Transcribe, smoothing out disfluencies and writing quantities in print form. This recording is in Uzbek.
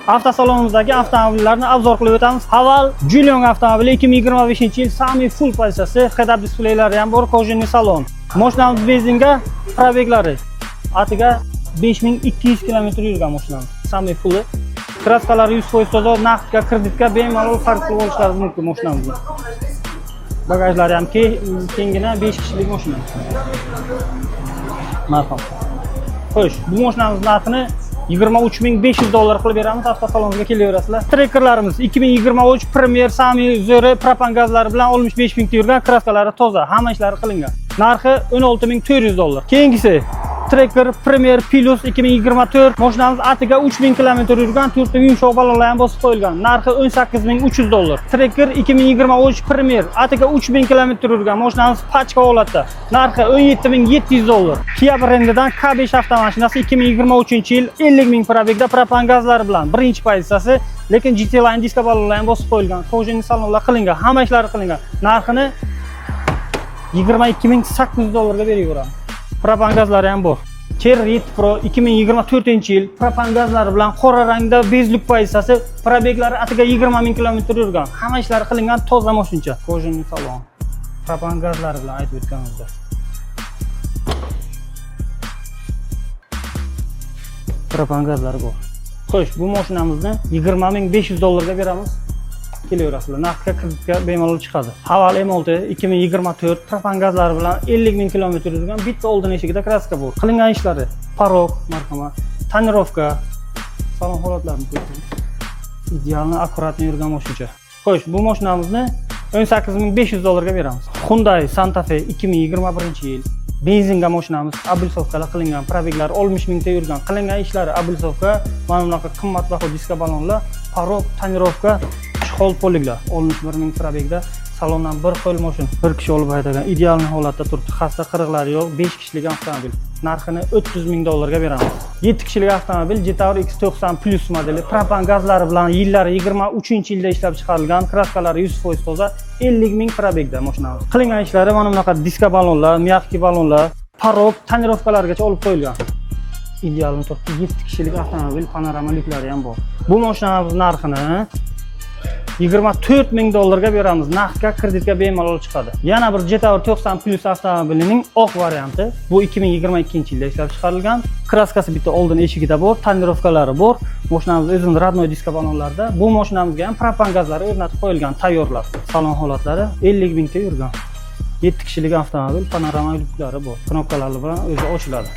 Avtosalonimizdagi avtomobillarni обзор qilib o'tamiz. Haval Jolion avtomobili 2025-yil, самый full pozitsiyasi, head-up displeylari ham bor, кожаный salon. Mashinamiz benzinga, пробег lari atiga 5200 km yurgan mashinamiz. Самый fulli. Краска lari 100% toza, naqdga, kreditga bemalol xarid qilib olishlaringiz mumkin mashinamizni. Bagajlari ham kengina, 5 kishilik mashina. Marham. Xo'sh, bu mashinamiz narxini 23 500 dollar qilib beramiz, avtosalonga kelaverasizlar. Trekkerlarimiz 2023 Premier, самый zo'ri, propan gazlari bilan 65 mingta yurgan, краска lari toza, hamma ishlari qilingan. Narxi 16 400 dollar. Keyingisi Tracker Premier Plus 2024, mashinamiz atiga 3000 km yurgan, to'rtta yumshoq balonlar ham bosib qo'yilgan. Narxi 18 300 dollar. Tracker 2023 Premier, atiga 3000 km yurgan, mashinamiz пачка holatda. Narxi 17 700 dollar. Kia brendidan K5 avtomashinasi 2023-yil, 50 ming пробег da, propan gazlari bilan birinchi pozitsiyasi, lekin GT Line diska balonlar ham bosib qo'yilgan, кожаный salonlar qilingan, hamma ishlari qilingan. Narxini 22 800 dollarga beraveramiz. Propan gazlari ham bor. Chery 7 Pro 2024-yil, propan gazlari bilan, qora rangda, без люк pozitsiyasi, пробег lari atiga 20 ming kilometr yurgan. Hamma ishlari qilingan, toza mashincha. Кожаный salon. Propan gazlari bilan aytib o'tganimizda. Propan gazlari bor. Xo'sh, bu mashinamizni 20 500 dollarga beramiz. Kelaverasizlar. Naqdga, kreditga bemalol chiqadi. Haval M6 2024, propan gazlari bilan, 50 ming kilometr yurgan, bitta oldin eshigida краска bor. Qilingan ishlari порог, marhamat, тонировка, salon holatlarini ko'rsangiz. Идеально, аккуратно yurgan mashincha. Xo'sh, bu mashinamizni 18 500 dollarga beramiz. Hyundai Santa Fe 2021-yil. Benzinga mashinamiz, облицовка lar qilingan, пробег lari 60 mingta yurgan. Qilingan ishlari облицовка, mana bunaqa qimmatbaho diska balonlar, порог, тонировка, чехол, полик lar. 61 ming пробег da, salondan bir qo'l mashina, bir kishi olib haydagan, идеальный holatda turibdi. Xasta qiriqlari yo'q, 5 kishilik avtomobil. Narxini 30 ming dollarga beramiz. 7 kishilik avtomobil Jetour X90 Plus modeli, propan gazlari bilan, yillari 23-yilda ishlab chiqarilgan, краска lari 100% toza, 50 ming пробег da mashinamiz. Qilingan ishlari mana bunaqa diska balonlar, мягкий balonlar, порог, тонировка largacha olib qo'yilgan. Идеальный turibdi. 7 kishilik avtomobil, panorama lyuklari ham bor. Bu mashinamiz narxini 24 ming dollarga beramiz. Naqdga, kreditga bemalol chiqadi. Yana bir Jetour 90 Plus avtomobilining oq varianti. Bu 2022-yilda ishlab chiqarilgan. Краска si bitta oldin eshigida bor, тонировка lari bor. Mashinamiz o'zini родной diska balonlarida. Bu mashinamizga ham propan gazlari o'rnatib qo'yilgan, tayyorlab. Salon holatlari, 50 mingta yurgan. 7 kishilik avtomobil, panorama lyuklari bor. Knopkalari bilan o'zi ochiladi.